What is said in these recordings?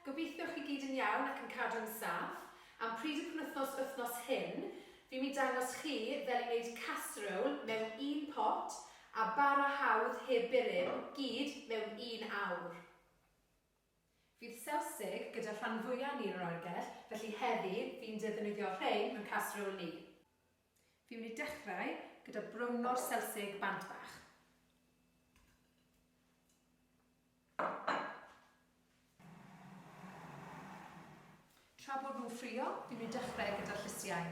Gobeithio chi gyd yn iawn ac yn cadw'n saff. Am pryd y penwythnos wythnos hyn, fi'n mynd i dangos chi fel i wneud casserole mewn un pot a bara hawdd heb burum, gyd mewn un awr. Fydd selsig gyda rhan fwya ni yn yr oergell, felly heddi fi'n defnyddio rhein mewn casserole ni. Fi'n mynd i dechrau gyda browno'r selsig bant bach. Tra bod nhw'n ffrio, fi'n mynd i dechrau gyda'r llysiau.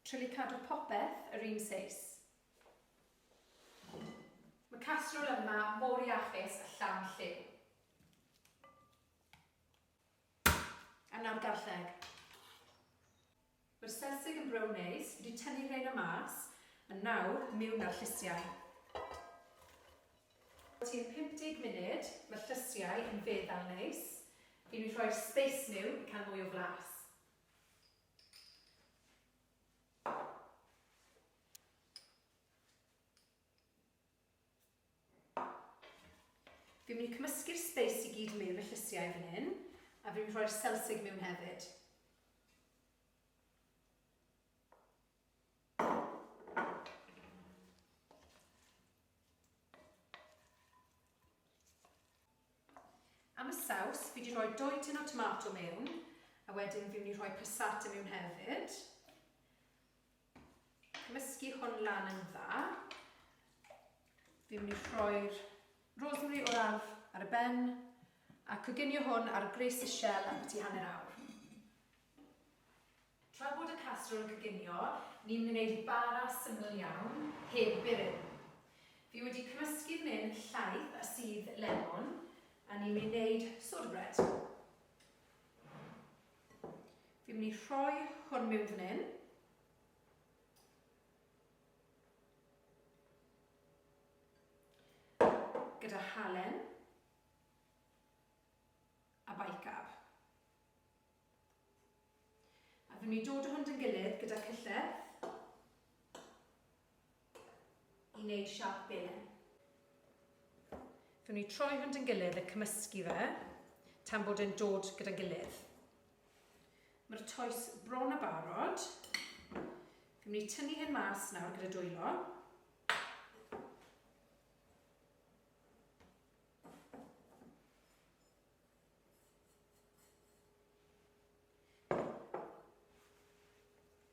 Trillu cadw popeth yr un seis. Mae casserole yma mor iachus a llawn lliw. A nawr garlleg. Mae'r selsig yn brown neis, fi wedi tynnu rheina mas, a nawr miwn â'r llysiau. Tua 50 munud, mae'r llysiau yn feddal neis. Fi'n mynd i rhoi'r sbeis miwn i cael mwy o flas. Fi'n mynd i cymysgu'r sbeis i gyd mewn y llysiau fan hyn, a fi'n mynd i rhoi'r selsig mewn hefyd. Am y saws, fi wedi rhoi doi tin o tomato mewn, a wedyn fi'n mynd i rhoi passata mewn hefyd. Cymysgu hwn lan yn dda. Fi'n mynd i rhoi'r rosemary o'r ardd ar y ben, a coginio hwn ar gwres isiel am byti hanner awr. Tra bod y casserole yn coginio, ni'n mynd i wneud bara syml iawn, heb burum. Fi wedi cymysgu fan hyn llaeth a sudd lemon, a ni'n mynd i wneud soda bread. Fi'n mynd i rhoi hwn mewn fan hyn. Gyda halen a bicarb. A fi'n mynd i dod â hwn dy'n gilydd gyda cyllell i wneud siap belen. Fi'n mynd i troi hwn dy'n gilydd a cymysgu fe tan bod e'n dod gyda'n gilydd. Mae'r toes bron a barod. Fi'n mynd i tynnu hyn mas nawr gyda dwylo.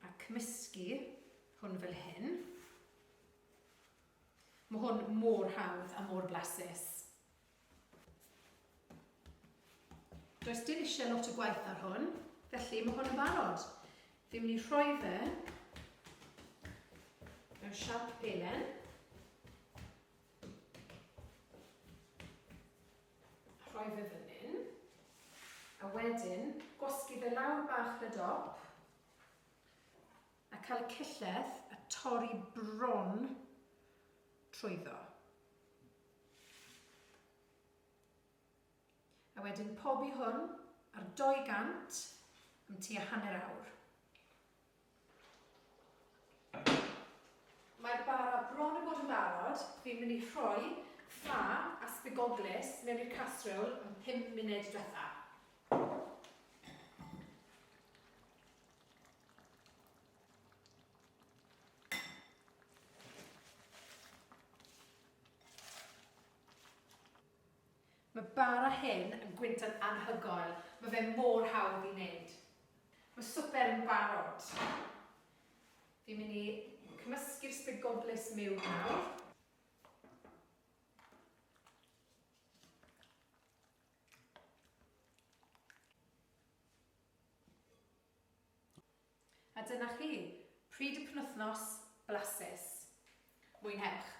A cymysgu hwn fel hyn. Mae hwn mor hawdd a mor blasus. Does dim eisiau lot o gwaith ar hwn, felly mae hwn yn barod. Fi'n mynd i rhoi fe mewn siap pelen. Rhoi fe fan hyn. A wedyn, gwasgu fe lawr bach yn y dop. A cael y cyllell a torri bron trwyddo. A wedyn pobi hwn ar 200 am tua hanner awr. Mae'r bara bron a bod yn barod, fi'n mynd i rhoi ffa a sbigoglys mewn i'r casserole am 5 munud diwetha. Mae bara hyn yn gwynto'n anhygoel, mae fe mor hawdd i wneud. Mae swper yn barod. Fi'n mynd i cymysgu'r sbigoglys miwn nawr. A dyna chi, pryd y penwythnos blasus. Mwynhewch!